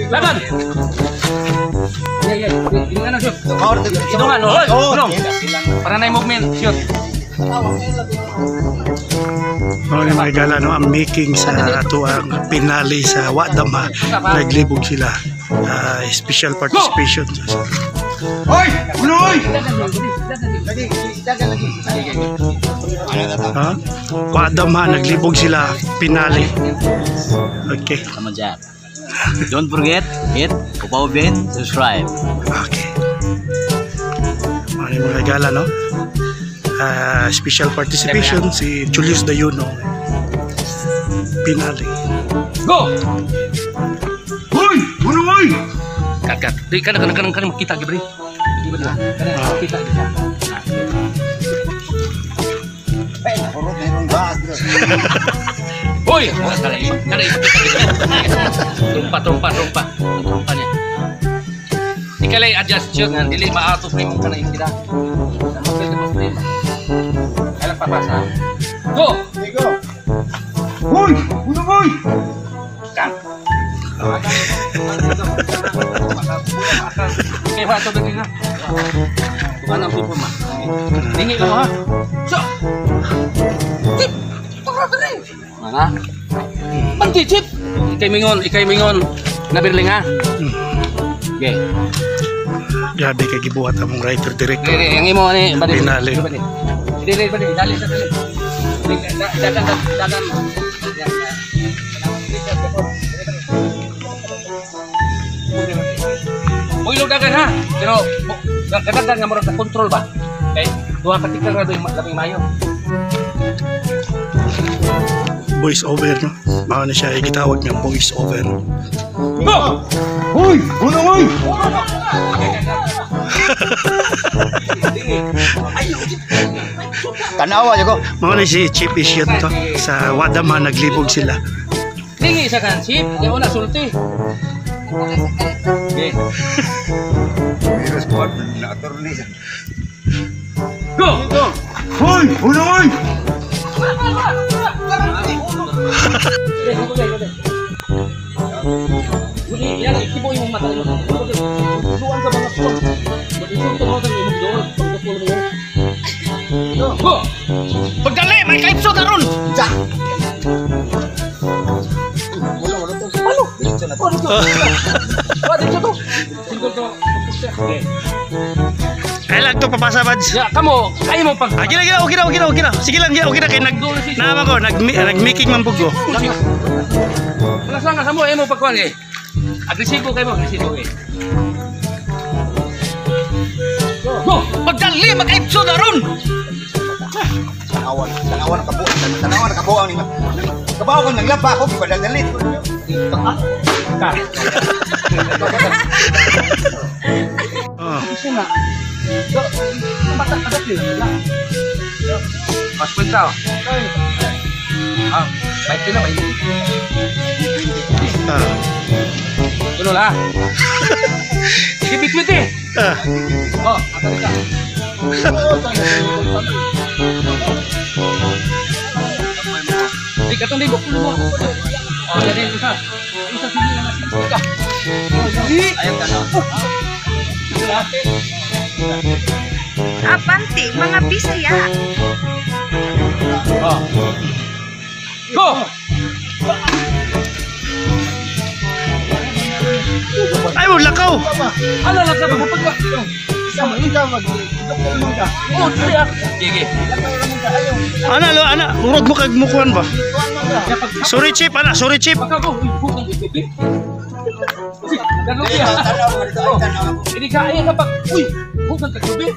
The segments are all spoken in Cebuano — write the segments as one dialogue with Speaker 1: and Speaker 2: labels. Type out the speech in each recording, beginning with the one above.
Speaker 1: Laban. Yeah, yeah. Ini ano, shoot. Idungan, oh, gulong. Para na movement, shoot.
Speaker 2: Mga ni mga gala, no, ang making sa ato ang pinali sa Wadama, naglibog sila. Ah, special participation.
Speaker 3: Hoy! Uloy!
Speaker 2: Ha? Wadama, naglibog sila, pinali. Okay.
Speaker 4: Come on, Jack. Don't forget, hit Upaw Ben, subscribe.
Speaker 2: Okay. Mga ni mga gala, no? Ah, special participation si Julius Dayuno. Pinali.
Speaker 1: Go!
Speaker 3: Hoy! Uloy!
Speaker 1: Kat, kat. Di, kana, kana, kana, kana, makita, Gabri. Di ba, kana, makita, gibri. Hoy! Kana, kana, makita, Gabri. Trumpa, trumpa, trumpa. Trumpa niya. Di ka lang adjust shoot nga, dili ma-out of frame ka na yung sila. Mapil ka frame. Kailang papasa. Go!
Speaker 3: Hoy! Uloy!
Speaker 1: Kat. Okay, wa to dali na. Bukan ang people ma. Dingi ka mo ha. So. Chip. Tara dali. Mana? Banti chip. Ikay mingon, ikay mingon. Nabirling ha. Okay.
Speaker 2: Grabe kay gibuhat among writer director.
Speaker 1: Dili, ang imo ani bali.
Speaker 2: Pinali.
Speaker 1: Bali. Dili, bali, dali sa dali. Dili, dagan, dagan. Yan, yan. Uy, dagan ha. Pero dagan nga murag na control ba? Okay. Duha ka tikal ra labing mayo.
Speaker 2: Voice over, no? Mao na siya gitawag nga voice over.
Speaker 1: Go!
Speaker 3: Hoy! Uloy!
Speaker 5: Tanawa jud ko.
Speaker 2: Mao na si Chief Isyot to sa Wadama naglibog sila.
Speaker 1: Tingi sa kan chip, di una sulti. Okay.
Speaker 5: Virus po na attorney.
Speaker 1: Go! Go!
Speaker 3: Hoy! Uloy!
Speaker 1: Yan, ikibo yung mata nimo. Duan sa mga pulo. Mag-isulto mo sa imong doon. Pagkapul mo. Go! Pagdali, may kaipso na ron!
Speaker 5: Ja.
Speaker 1: Ano? Ano to? Wa dito to. Single to. Okay.
Speaker 2: Ay lang to papasa bads.
Speaker 1: Ya, kamo, kayo mo pag
Speaker 2: Ah, gila gila okay na okay na okay na. Sige lang gila okay na kay nag naman ko nag nag-making man pud ko.
Speaker 1: Wala sa nga sa mo, imo pagkuan eh. Agresibo kayo mo, agresibo eh. Go! Pagdali, mag-aipso na ron!
Speaker 5: Tanawa, tanawa na kabuang, tanawa na kabuang ninyo. Kabaw ko naglaba ako, padadalit.
Speaker 1: Ka.
Speaker 2: Oh.
Speaker 1: Isa na. So, bata ka dati. Mas kwenta. Ah, 20 na, 20.
Speaker 2: Ah.
Speaker 1: Tulo la. Sige, 20.
Speaker 2: Ah.
Speaker 1: Oh, atari ka. Di katong di bukul mo. Oh, jadi usa. Usa sige na sige ka.
Speaker 5: Ayaw ka na.
Speaker 6: Abante, mga Bisaya.
Speaker 1: Oh. Go!
Speaker 2: Ay mo lakaw.
Speaker 1: Ala lang ka pagka. Oh, sige ah. Sige.
Speaker 2: Ana lo ana murag mo kag mukuan ba? Sorry Chief, ana sorry Chief.
Speaker 1: Pagka ko, uy, hukang ikuti. Ganun siya.
Speaker 5: Tanawa dito, ay tanawa.
Speaker 1: Hindi ka ay kapag uy, hukang kaglubi.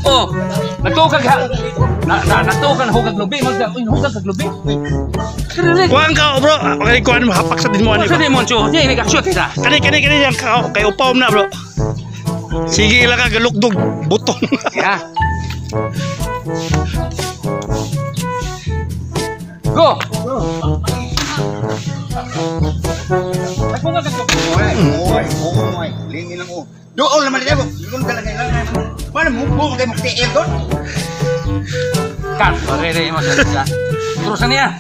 Speaker 1: Oh, nagtuo kag ha. Na na nagtuo ka na hukang lubi, magda uy, hukang kaglubi. Kare.
Speaker 2: Kuan ka oh, bro. Okay kuan mo hapak sa din mo ani
Speaker 1: Sa
Speaker 2: ba.
Speaker 1: di mo chu, di ni ka shoot ta.
Speaker 2: Kani kani kani yang ka kay upaw na bro. Sige lang ka galukdog butong.
Speaker 1: Ya. Go. Nagpunga kag lubi.
Speaker 5: Oy, oy, oy, lingin lang oh. Doon naman dito. Ingon ka lang lang. Mana mo mo kay mo tiil doon.
Speaker 1: Cut. Re re mo sa. Terusan niya.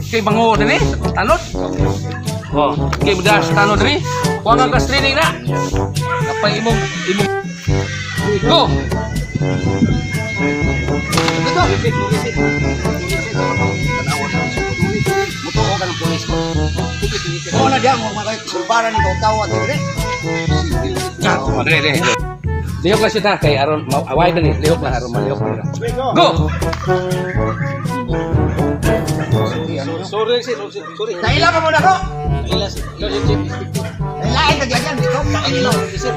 Speaker 1: Kay bango din eh. Tanod. Oh, kay mudas tanod diri. Kuha nga ka training na. Kapay imong imong Go.
Speaker 5: Mutuo ka ng pulis ko. Oo na diya mo mga sulbaran ni tawa dire.
Speaker 1: Dre, dre. Lihok lang siya kay aron away ba ni? Lihok lang aron malihok lang. Go. Sorry, sorry, sorry.
Speaker 5: Naila ka muna ko.
Speaker 1: Naila
Speaker 5: Lain ka diyan dito.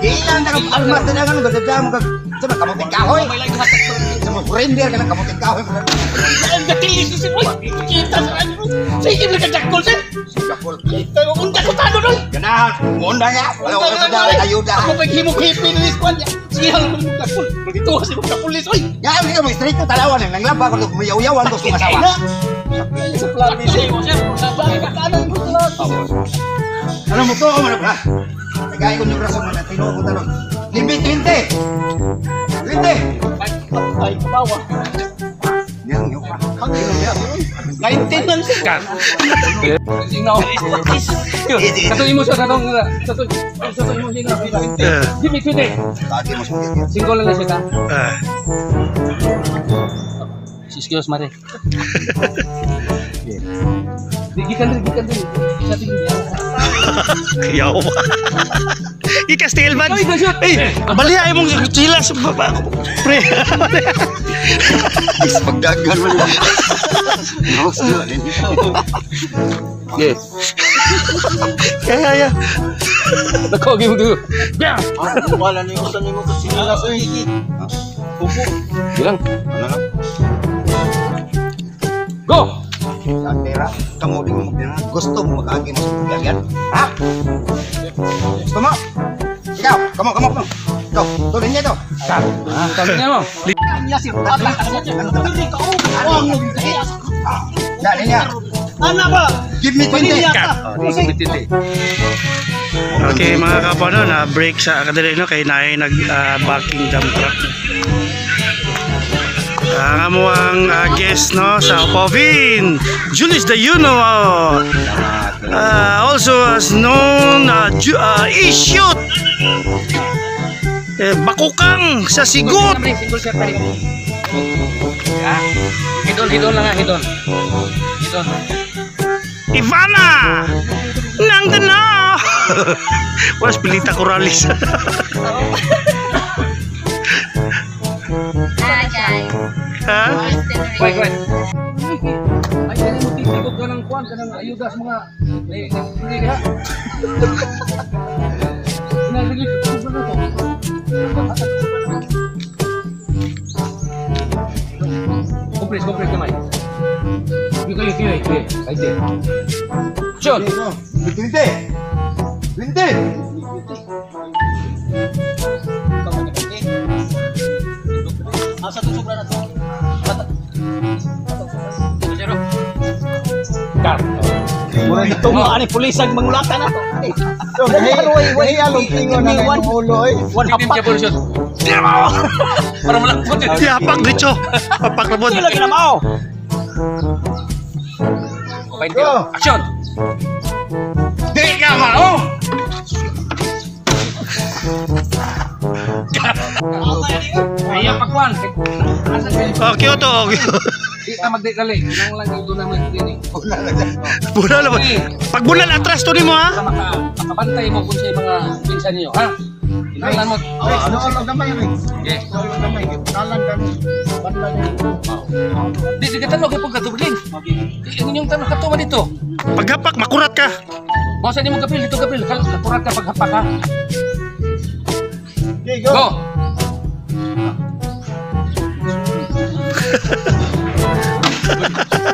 Speaker 5: Gilan ta kag almas na nga gadada mo kag sa kamuting kahoy. Sa mo render ka ng kamuting kahoy.
Speaker 1: Ang gatilis si Boy. Kita sa ano. Sige lang ka jakol sir.
Speaker 5: Jakol.
Speaker 1: Kita mo unta ko tano doon.
Speaker 5: Ganahan, munda nga. Wala ko sa ayuda.
Speaker 1: Ako paghimok-hipin ni Kwan. Sige lang mo jakol. Dito kasi mo pulis oy.
Speaker 5: Ya, hindi ka mo straight ko talawan nang nanglaba ko kumayaw-yawan ko sa asawa.
Speaker 1: Sa plan sir.
Speaker 5: Ano mo to man ba? Tagay ko yung rason na tinuod ko talon. Limit 20. 20.
Speaker 1: Ay, kabawa.
Speaker 5: Yang yo pa.
Speaker 1: 19 lang sir. Singaw. Kato imo sa katong kato kato imo singaw. Give me 20.
Speaker 5: Lagi mo sa
Speaker 1: Single lang siya ta.
Speaker 2: Ah.
Speaker 1: Excuse mare. Di gikan diri, gikan diri. Sa tingin niya.
Speaker 2: Yaw. Ika steel man.
Speaker 1: Ay, shoot.
Speaker 2: Eh, baliha imong chilas baba ko. Pre.
Speaker 5: Is pagdagan mo. No, still.
Speaker 1: Yes.
Speaker 2: Kaya ya.
Speaker 1: Nako gi mo dugo. Bam.
Speaker 4: Wala ni usan nimo ko sinilas oy.
Speaker 1: Bilang.
Speaker 5: Ano lang?
Speaker 1: Go.
Speaker 5: Sa pera, kamo di mo magpira. Gusto mo makaagi mo sa pagyagan? Ha? Gusto mo? Ikaw, kamo, kamo, kamo. Ikaw, tuloy niya to.
Speaker 1: Ah, sabi niya mo.
Speaker 5: Dali niya.
Speaker 4: Ana ba?
Speaker 5: Give me 20.
Speaker 1: Oh, di titi.
Speaker 2: Okay mga kapwa no, na break sa kadali no kay naay nag backing dump truck. Ang amo ang guest no sa Povin, Julius Dayuno. Also as known Ishoot. Eh, bakukang sa sigut.
Speaker 1: Single shot pa rin. Ah. Hidon, hidon lang ah, hidon. Hidon.
Speaker 2: Ivana! Nang dana! Was Pilita Corrales.
Speaker 6: Hi guys.
Speaker 2: Ha?
Speaker 1: Wait, wait. Ay, ganun mo titigog ka ng kuwan, ka ng ayuda sa mga... Eh, hindi ka. Narinig ko ba na to? Kompres, kompres kamay. Kuya, kuya, kuya. Ay, di. Shot!
Speaker 5: 20. 20.
Speaker 4: Asa to sobra na to?
Speaker 1: Zero. Cut.
Speaker 4: Mura nito mo ani pulis ang mangulatan na to. One
Speaker 1: Titim
Speaker 4: hapak.
Speaker 1: ka po shot. Para malangkot yun.
Speaker 2: Yapak dicho. Papaklabot.
Speaker 4: Sila ginamao.
Speaker 1: 20. Action!
Speaker 5: Di ka mao.
Speaker 1: Ay, pagkuan. Asa kayo?
Speaker 2: Oh, Kyoto. Oh, Kyoto.
Speaker 1: Di ka magdikali. Nang lang yung doon naman training.
Speaker 2: Bunal ba? Pag bunal atras to nimo ha.
Speaker 1: Para makabantay mo kung sa mga pinsan niyo, ha? Kinahanglan mo.
Speaker 5: Ano ano gamay rin.
Speaker 1: Okay.
Speaker 5: Gamay kalan kan.
Speaker 1: Di di ka tanong kay pagkatubling. Ang inyong tanong katuwa dito.
Speaker 2: Paghapak makurat ka.
Speaker 1: Mao sa nimo kapil dito kapil. Nakurat ka paghapak ha. Go.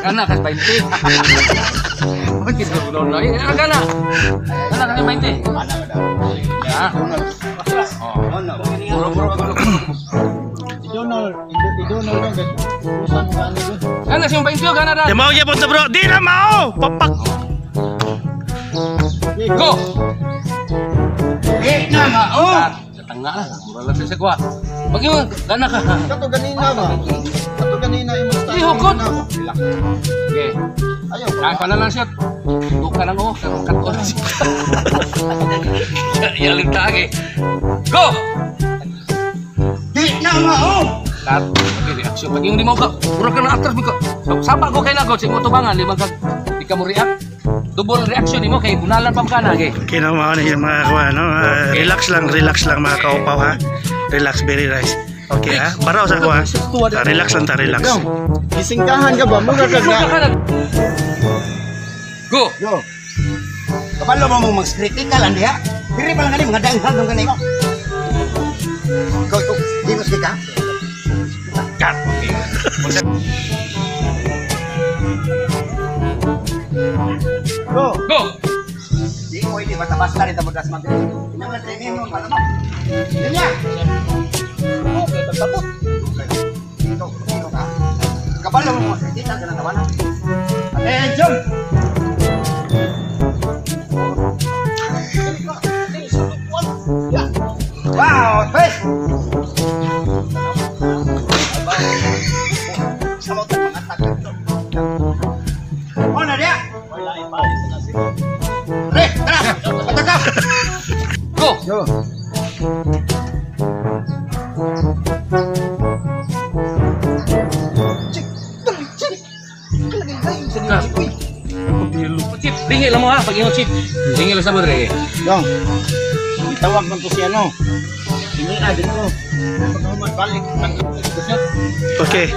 Speaker 1: Kana kas 20. Bakit ko no no? Eh, kana. Kana kas 20. Ya. Oh. Buro buro buro. Kana siyang 20 kana da.
Speaker 2: Di mao gyapon ta bro. Di na mao. Papak.
Speaker 1: Go.
Speaker 5: Di na mao.
Speaker 1: Sa tanga lah, mura lang sa kuha. Pag yun, gana ka.
Speaker 5: Kato ganina ba? Kato ganina imo
Speaker 1: Di hukot. Okay.
Speaker 5: Ayaw.
Speaker 1: Ah, kuha na lang siya. Duka lang oh, karong katon. Yalim ta eh. Go.
Speaker 5: Di na mao.
Speaker 1: Kat, okay, reaction. Pag yung di mo ka, mura ka na atras mo ka. Saba ko kay lagot sa imong tubangan, di man ka di ka mo react. Double reaction nimo kay bunalan pa ka na kay.
Speaker 2: Okay na mga ni mga kuha, no? Ah, relax lang mga kaupaw ha. Relax, very nice. Okay ha. Baraw sa kuha. Ah, relax lang ta, relax.
Speaker 6: Gisingkahan ka ba? Mura ka na.
Speaker 1: Go.
Speaker 5: Yo. Kabalo mo mong mag-critical andi ha. Diri pa lang gani mga danghan ng gani mo. Ikaw, ikaw, di mo sige ka.
Speaker 1: Cut. Okay.
Speaker 5: Go.
Speaker 1: Go.
Speaker 5: Di mo hindi basta-basta rin tamo das magdiri. Kinahanglan training mo pala mo. Linya. Okay, tapos. Ikaw, ikaw ka. Kabalo mo mag-critical ka na tawanan. Attention! Wow, face! Samot ang mga taga. Oh, na dia. Re, tara. Pataka.
Speaker 1: Go.
Speaker 5: Yo.
Speaker 1: Chip, dingi lang mo ha, pag ingon chip. Dingi lang sa mo dire.
Speaker 6: Dong. Itawag man ko si ano. Hindi na dito. Balik.
Speaker 2: Okay.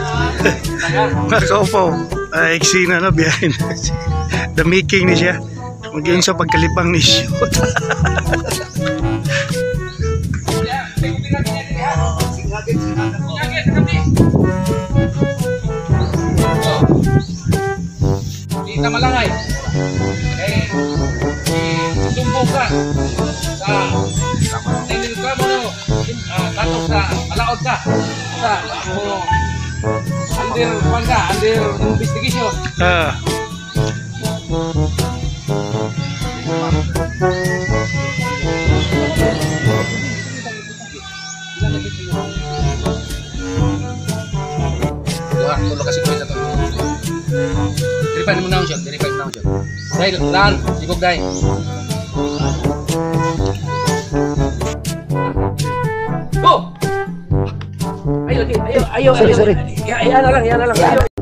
Speaker 2: Mga kaupaw, eksena na behind the making ni siya. Maging sa pagkalibang ni shoot.
Speaker 1: Kita malangay. Eh, sumbong ka sa reklamo no, katok sa malaod ka sa mo under kwan ka, under investigation.
Speaker 2: Ah,
Speaker 1: Duha, tulo kasi ko sa to. Verify mo na siya, verify mo na siya. Dahil, lan, sigog dai. Go! Ayo, ayo, ayo, ayo. Sorry, sorry. Ayo, ayo na lang, ayo na lang. Ayo.